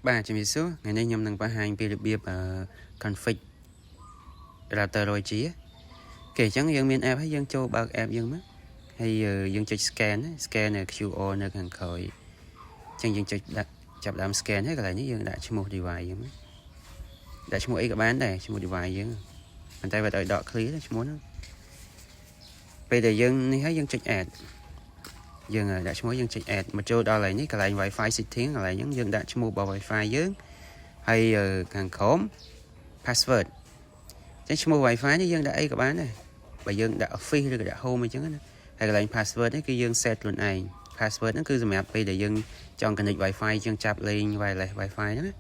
បាទជំរាបសួរថ្ងៃនេះខ្ញុំនឹងបង្ហាញពីរបៀបអឺ config router 100G គេអញ្ចឹងយើងមាន app ហើយយើងចូលបើក app យើងមកហើយយើងចុច scan ណា scan នៅ QR នៅខាងក្រោយអញ្ចឹងយើងចុចដាក់ចាប់ដើម scan ហើយកន្លែងនេះយើងដាក់ឈ្មោះ device យើងមកដាក់ឈ្មោះអីក៏បានដែរឈ្មោះ device យើងប៉ុន្តែបើឲ្យដក clear ឈ្មោះហ្នឹងពេលដែលយើងនេះហើយយើងចុច add យើងដាក់ឈ្មោះយើងចុច add មកចូលដល់កន្លែងនេះកន្លែង Wi-Fi setting កន្លែងហ្នឹងយើងដាក់ឈ្មោះរបស់ Wi-Fi យើងហើយខាងក្រោម password ចឹងឈ្មោះ Wi-Fi នេះយើងដាក់អីក៏បានដែរបើយើងដាក់ office ឬក៏ដាក់ home អញ្ចឹងណាហើយកន្លែង password នេះគឺយើង set ខ្លួនឯង password ហ្នឹងគឺសម្រាប់ពេលដែលយើងចង់ connect Wi-Fi យើងចាប់លេង wireless Wi-Fi ហ្នឹងណា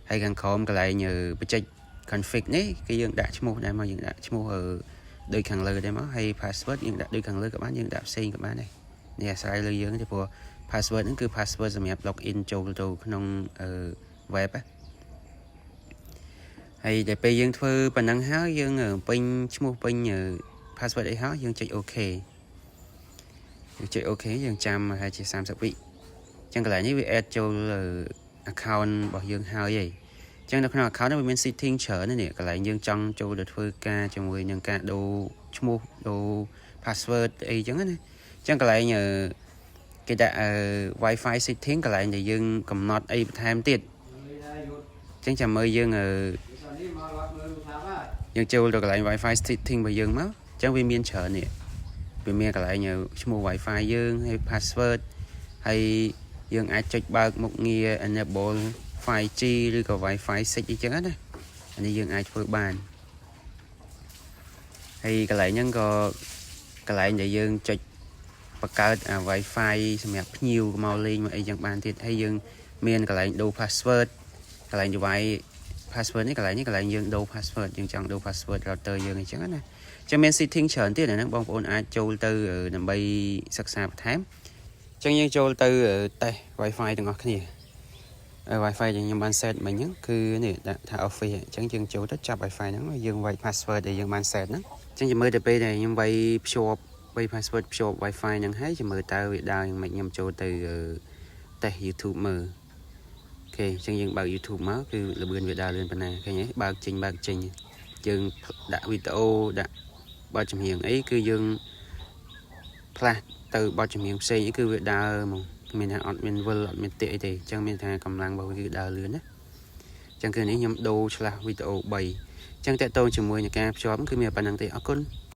ហើយខាងក្រោមកន្លែង project config នេះគឺយើងដាក់ឈ្មោះដែរមកយើងដាក់ឈ្មោះដូចខាងលើដែរមកហើយ password យើងដាក់ដូចខាងលើក៏បានយើងដាក់ផ្សេងក៏បានដែរនេះអាស្រ័យលើយើងទេព្រោះ password ហ្នឹងគឺ password សម្រាប់ login ចូលទៅក្នុង web ណាហើយតែពេលយើងធ្វើប៉ុណ្ណឹងហើយយើងពេញឈ្មោះពេញ password អីហើយយើងចុច OK យើងចុច OK យើងចាំប្រហែលជា30វិអញ្ចឹងកន្លែងនេះវា add ចូល account របស់យើងហើយឯងអញ្ចឹងនៅក្នុង account នេះវាមាន setting ច្រើននេះកន្លែងយើងចង់ចូលទៅធ្វើការជាមួយនឹងការដូរឈ្មោះដូរ password អីចឹងណាអញ្ចឹងកន្លែងគេដាក់ Wi-Fi setting កន្លែងដែលយើងកំណត់អីបន្ថែមទៀតអញ្ចឹងចាំមើលយើងយើងចូលទៅកន្លែង Wi-Fi setting របស់យើងមកអញ្ចឹងវាមានច្រើននេះវាមានកន្លែងឈ្មោះ Wi-Fi យើងហើយ password ហើយយើងអាចចុចបើកមុខងារ enable 5G ឬក៏ Wi-Fi 6អីចឹងណាអានេះយើងអាចធ្វើបានហើយកន្លែងហ្នឹងក៏កន្លែងដែលយើងចុចបង្កើតអា Wi-Fi សម្រាប់ភ្ញៀវមកលេងមកអីចឹងបានទៀតហើយយើង មានកន្លែងដូរ password កន្លែង device password នេះកន្លែងនេះកន្លែងយើងដូរ password យើងចង់ដូរ password router យើងអញ្ចឹងណាចឹងមាន setting ច្រើនទៀតអាហ្នឹងបងប្អូនអាចចូលទៅដើម្បីសិក្សាបន្ថែមចឹងយើងចូលទៅtest Wi-Fi ទាំងអស់គ្នា Wi-Fi ដែលខ្ញុំបាន set មិញហ្នឹងគឺនេះដាក់ថា office អញ្ចឹងយើងចូលទៅចាប់ Wi-Fi ហ្នឹងយើងវាយ password ដែលយើងបាន set ហ្នឹងអញ្ចឹងចាំមើលទៅពេលដែលខ្ញុំវាយភ្ជាប់វាយ password ភ្ជាប់ Wi-Fi ហ្នឹងហើយចាំមើលតើវាដើរយ៉ាងម៉េចខ្ញុំចូលទៅtest YouTube មើល OK អញ្ចឹងយើងបើក YouTube មកគឺលបឿនវាដើរលឿនប៉ុណ្ណាឃើញទេបើកចេញបើកចេញយើងដាក់វីដេអូដាក់បទចម្រៀងអីគឺយើងផ្លាស់ទៅបទចម្រៀងផ្សេងអីគឺវាដើរហ្មងមានថាអត់មានវិលអត់មានតាកអីទេអញ្ចឹងមានថាកម្លាំងរបស់វាគឺដើរលឿនណាអញ្ចឹងគឺនេះខ្ញុំដូរឆ្លាស់វីដេអូ3អញ្ចឹងតកតងជាមួយនឹងការភ្ជាប់គឺមានប៉ុណ្្នឹងទេអរគុណ។